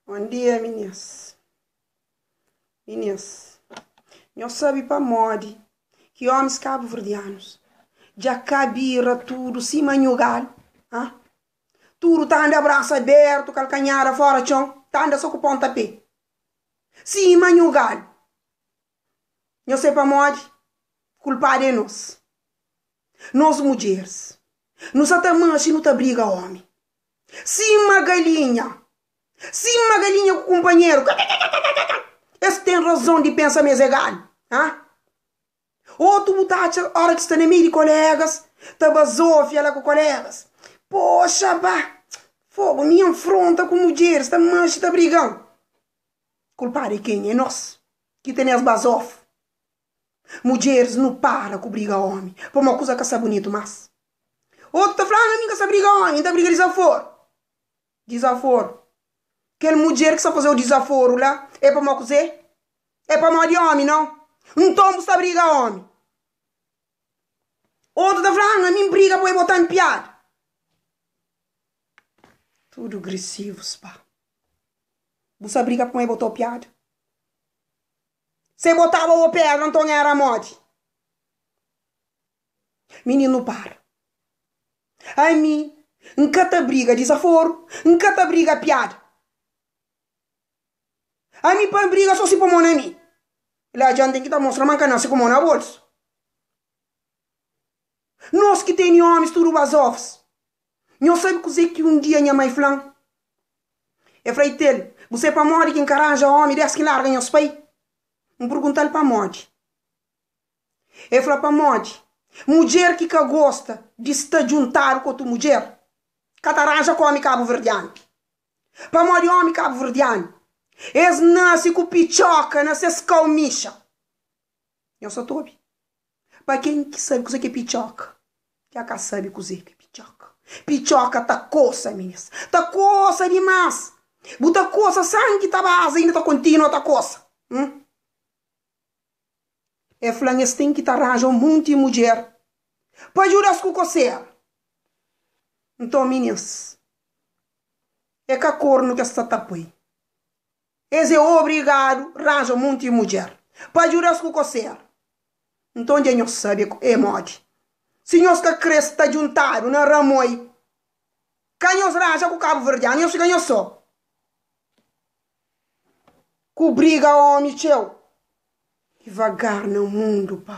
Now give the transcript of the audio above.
Bon dia minis. Minis, nhos sabe pamodi ki omis kabuverdianus dja ka bira tudu sima nhu galu? Ha? Tudu ta anda brasu abertu, kalkanhada fora txon, ta anda so ku ponta pe. Sima nhu galu. Nhos sabe pamodi? Kulpadu é nos. Nos mudjeris. Nu sa ta manxe nu ta briga omi. Sima galinha. Sima galinha ku kunpanheru. Kakakakakaka. Es ten razon di pensa ma es é galu. Ha? Otu bu ta atxa ora ki sta na meiu di kolégas, ta bazofia la ku kolégas. Poxa ba! Fogu, mi N fronta ku mudjeris, ta manxe, ta briga-m. Kulpadu é kenha? É nos ki tene es bazofu. Mudjeris nu para ku briga omi, pamodi kuza ka sta bunitu mas. Otu ta fla, ah, mi ka sta briga omi, N ta briga dizaforu. Dizaforu. Kel mudjer ki sta faze-u dizaforu la, é pamodi kuzê? É pamodi omi, nau? Nton bu sta briga omi. Otu ta fla, ah, mi N briga pa e bota-m piada. Tudu grisivus, pa. Bu sta briga pamodi e bota-u piada? Se botaba bo pedra nton era modi? Mininu para. Ami N ka ta briga dizaforu, N ka ta briga piada. Ami pa N briga so si po mo na mi. La dja N ten ki ta mostra ma N ka nase ku mo na bolsu. Nos ki tene omis tudu bazofs. Nhos sabe kuzê ki un dia nha mai fla-m? El fla, Itel, bu sabe pamodi ki N ka ranja ómi dés ki N larga nhos pai? N pergunta-l pamodi. El fla, Pamodi mudjer ki ka gosta di sta djuntadu ku otu mudjer ka ta ranja ku ómi kabuverdianu. Pamodi ómi kabuverdianu es nase ku pitxoka na ses kau mixa. Nhos sa ta obi? Pa ken ki sabe kuzê ki é pitxoka, dja ka sabe kuzê ki é pitxoka. Pitxoka ta kosa, minis. Ta kosa dimás. Bu ta kosa, sangi ta baza, inda ta kontinua ta kosa. Hum? E fla-m es ten ki ta ranja un monti mudjer pa djuda-s ku kosera. Nton, minis, é ka kornu ki es sta ta poi. Es é obrigadu ranja un monti mudjer pa djuda-s ku kosera. Nton dja nhos sabe é modi. Si nhos ka kre sta djuntadu na ramoi, ka nhos ranja ku kabuverdianu, nhos fika nhos so. Ku briga omi txeu. Divagar na mundu pa.